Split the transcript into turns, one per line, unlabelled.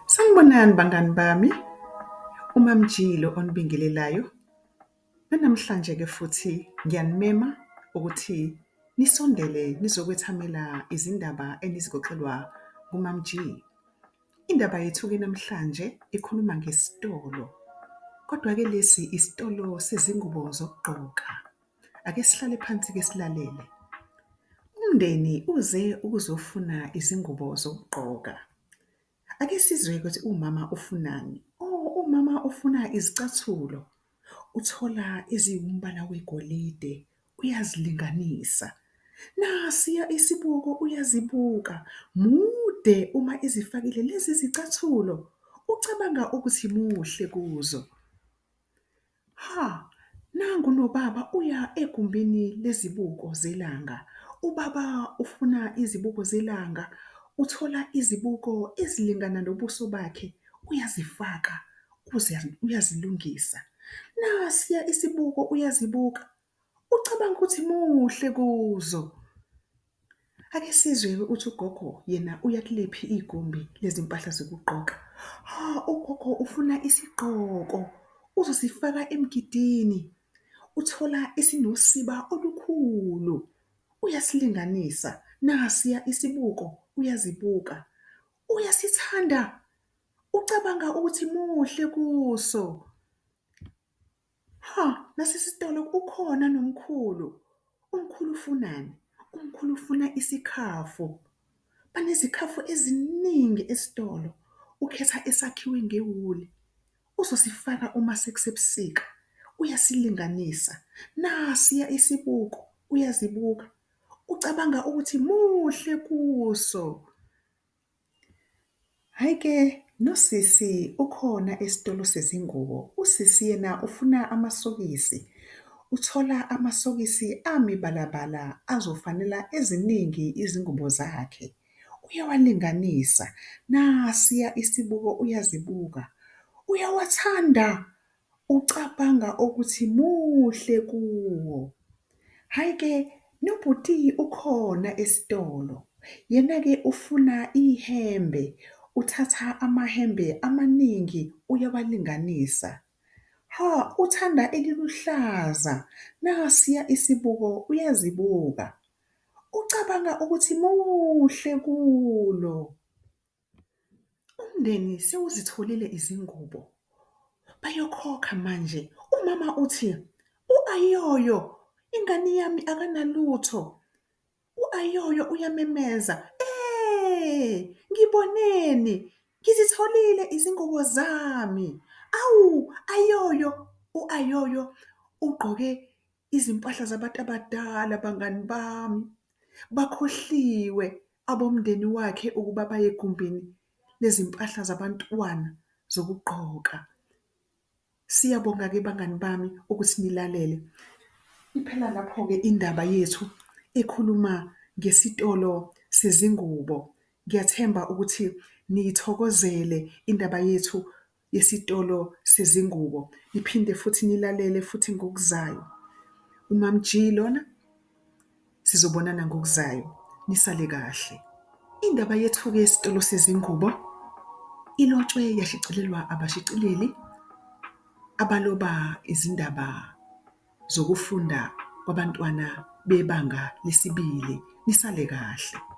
Sanibonani bangani bami, uMaMjilo onibingelelayo. Nanamhlanje-ke futhi ngiyanimema ukuthi nisondele nizokwethamela izindaba enizixoxelwa uMaMji. Indaba yethu-ke namhlanje ikhuluma ngesitolo, kodwa-ke lesi isitolo sezingubo zokugqoka. Ake sihlale phansi-ke silalele. Umndeni uze ukuzofuna izingubo zokugqoka. Ake sizwe-ke ukuthi umama ufunani. Oh umama ufuna izicathulo, uthola eziwumbala wegolide uyazilinganisa. Nasiya isibuko uyazibuka, mude uma ezifakile lezi zicathulo, ucabanga ukuthi muhle kuzo. Hha, nangu nobaba uya egumbini lezibuko zelanga. Ubaba ufuna izibuko zelanga, uthola izibuko ezilingana nobuso bakhe uyazifaka uyazilungisa. Nasiya isibuko uyazibuka, ucabanga ukuthi muhle kuzo. Ake sizwe-ke ukuthi ugogo yena uya kuliphi igumbi lezimpahla zokugqoka. Hha, ugogo ufuna isigqoko uzosifaka emgidini. Uthola esinosiba olukhulu, uyasilinganisa, nasiya isibuko uyazibuka, uyasithanda, ucabanga ukuthi muhle kuso. Hha, nasi isitolo ukhona nomkhulu, umkhulu ufunani? Umkhulu ufuna isikhafu, banezikhafu eziningi esitolo, ukhetha esakhiwe ngewuli, uzosifaka uma sekusebusika, uyasilinganisa, nasiya isibuko uyazibuka, ucabanga ukuthi muhle kuso. Hhayi-ke nosisi ukhona esitolo sezingubo, usisi yena ufuna amasokisi. Uthola amasokisi amibalabala azofanela eziningi izingubo zakhe. Uyawalinganisa, nasiya isibuko uyazibuka, uyawathanda, ucabanga ukuthi muhle kuwo. Hhayi-ke nobhuti ukhona esitolo, yena-ke ufuna ihembe, uthatha amahembe amaningi uyawalinganisa. Hha, uthanda eliluhlaza, nasiya isibuko uyazibuka, ucabanga ukuthi muhle kulo. Umndeni sewuzitholile izingubo, bayokhokha manje. Umama uthi, u-Ayoyo ingane yami akanalutho. U-Ayoyo uyamemeza, Eh ngiboneni, ngizitholile izingubo zami. Awu Ayoyo! U-Ayoyo ugqoke izimpahla zabantu abadala bangani bami. Bakhohliwe abomndeni wakhe ukuba baye egumbini lezimpahla zabantwana zokugqoka. Siyabonga-ke bangani bami ukuthi nilalele. Iphela lapho-ke indaba yethu ekhuluma ngesitolo sezingubo. Ngiyathemba ukuthi niyithokozele indaba yethu yesitolo sezingubo, niphinde futhi nilalele futhi ngokuzayo. UMamG lona, sizobonana ngokuzayo, nisale kahle. Indaba yethu-ke yesitolo sezingubo ilotshwe yashicilelwa abashicileli abaloba izindaba zokufunda kwabantwana bebanga lesibili. Nisale kahle.